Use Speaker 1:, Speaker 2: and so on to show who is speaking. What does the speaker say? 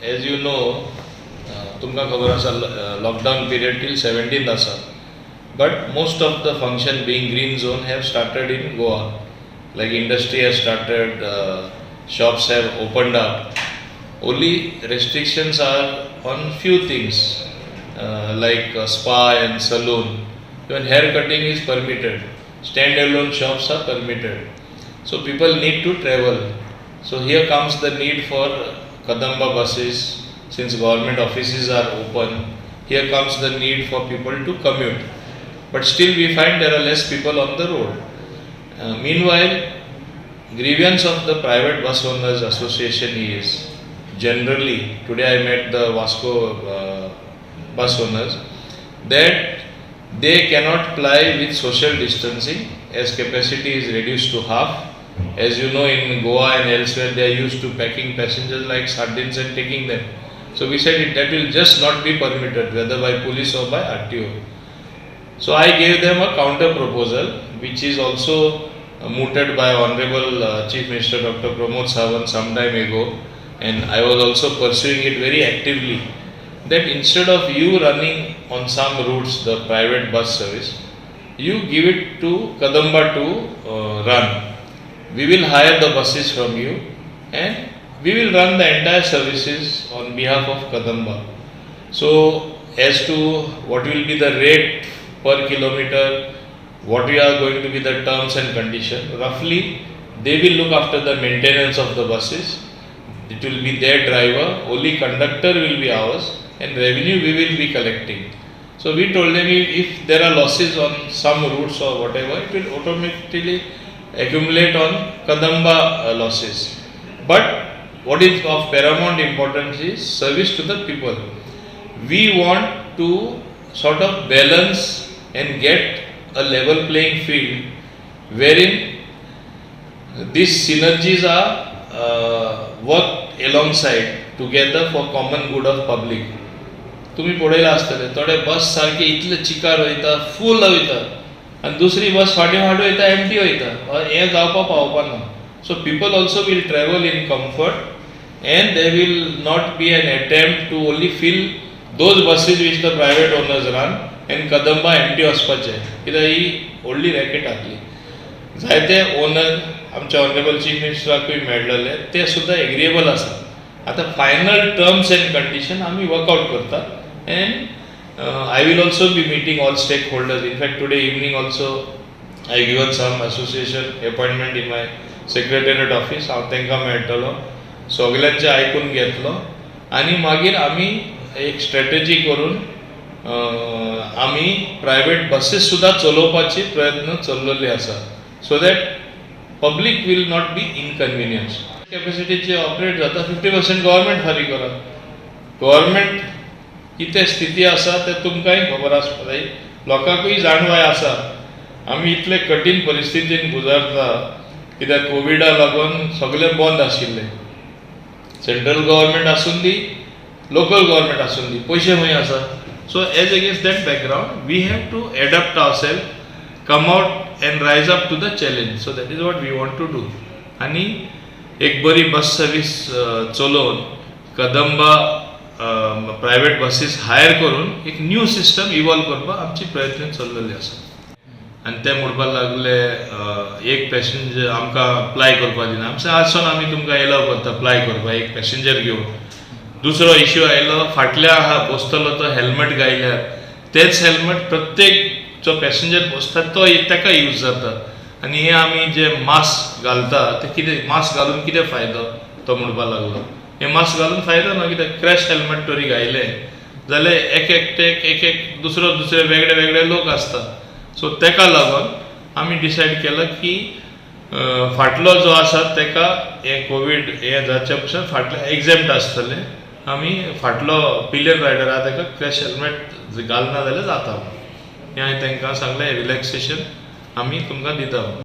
Speaker 1: As you know, तुमकां खबर आसा, लॉकडावन पिरियड टील 17 आसा, but most of the function being green zone have started in Goa, like industry has started, shops have opened up. Only restrictions are on few things like spa and saloon. Even hair cutting is permitted, stand alone shops are permitted. So people need to travel. So here comes the need for Kadamba buses. Since government offices are open, here comes the need for people to commute. But still we find there are less people on the road. Meanwhile, grievance of the Private Bus Owners Association is generally, today I met the Vasco bus owners, that they cannot ply with social distancing as capacity is reduced to half. As you know, in Goa and elsewhere, they are used to packing passengers like sardines and taking them. So we said that will just not be permitted, whether by police or by RTO. So I gave them a counter proposal, which is also mooted by Honorable Chief Minister Dr. Pramod Sawant some time ago, and I was also pursuing it very actively, that instead of you running on some routes the private bus service, you give it to Kadamba to run. We will hire the buses from you and we will run the entire services on behalf of Kadamba. So as to what will be the rate per kilometer, what we are going to be the terms and condition, roughly they will look after the maintenance of the buses. It will be their driver, only conductor will be ours, and revenue we will be collecting. So we told them if there are losses on some routes or whatever, it will automatically accumulate on Kadamba losses. But what is of paramount importance is service to the people. We want to sort of balance and get a level playing field wherein these synergies are worked alongside together for common good of public. तुम्ही पळयलां आसतलें, थोडे बस सारके इतले चिकार वयता, फूल वयता, आनी दुसरी बस फाटीं फाटीं वयता, एम्प्टी वयता. हें जावपाक पावपा ना. So people also will travel in comfort and there will not be an attempt to only fill those buses which the private owners run and Kadamba empty वचपाचें, कित्याक ही व्हडली रॅकेट आहली. जायते ओनर आमच्या ऑनरेबल चीफ मिनिस्टराकूय मेळलेले, ते सुद्दां एग्रिएबल आसा. आतां फायनल टर्म्स एंड कंडिशन आमी वर्कआउट करता and I will also be meeting all stakeholders. In fact, today evening also I given some association appointment in my secretariat office. हांव तांकां मेळटलो, सगल्यांचें आयकून घेतलो आनी मागीर आमी एक स्ट्रेटजी करून आमी प्रायवेट बसीस सुद्दां चलोवपाची प्रयत्न चल्लेले आसा, so that public will not be inconvenience. कॅपॅसिटीचे operate जाता, 50% गव्हर्मेंट फारीक करप. गव्हर्मेंट कितें स्थिती आसा तें तुमकांय खबर आसपा जाय, लोकांकूय जाणवाय आसा. आमी इतले कठीण परिस्थितीन गुजारता, कित्याक कोविडा लागून सगळें बंद आशिल्लें. सेंट्रल गव्हर्मेंट आसूं दी, लोकल गव्हर्मेंट आसूं दी, पयशे खंय आसा? So as against that background, we have to adapt ourself, come out and rise up to the challenge. So that is what we want to do. आनी एक बरी बस सर्वीस चलोवन, कदंबा प्रायवेट बसीस higher करून एक new system evolve करपाक आमची प्रयत्न चल्लेले आसा. आनी ते म्हणपाक लागले, एक पॅसेंजर आमकां प्लाय करपाक दिना. आमचे आसून आमी तुमकां एलाव करता प्लाय करपाक एक पॅसेंजर घेवन. दुसरो इश्यू आयलो, फाटल्या आहा बसतलो तो हेल्मेट घायल्यार तेच हेल्मेट प्रत्येक जो पॅसेंजर बसता तो ताका यूज जाता. आनी हे आमी जे मास्क घालता ते कितें, मास्क घालून कितें फायदो, तो म्हणपाक लागलो. हे मास्क घालून फायदो ना, कित्याक क्रॅश हेल्मेट तरी घायलें जाल्यार एक एकटेक एक एक दुसरो दुसरे वेगळे वेगळे लोक आसता. सो तेका लागून आमी डिसायड केलां की फाटलो जो आसा तेका हें कोवीड हें जावच्या पसून फाटलें एग्जॅम्प्ट आसतलें. आमी फाटलो पिलियन रायडर आहा तेका क्रॅश हेल्मेट घालना जाल्यार जाता. हें हांवें तांकां सांगलें, रिलॅक्सेशन आमी तुमकां दिता.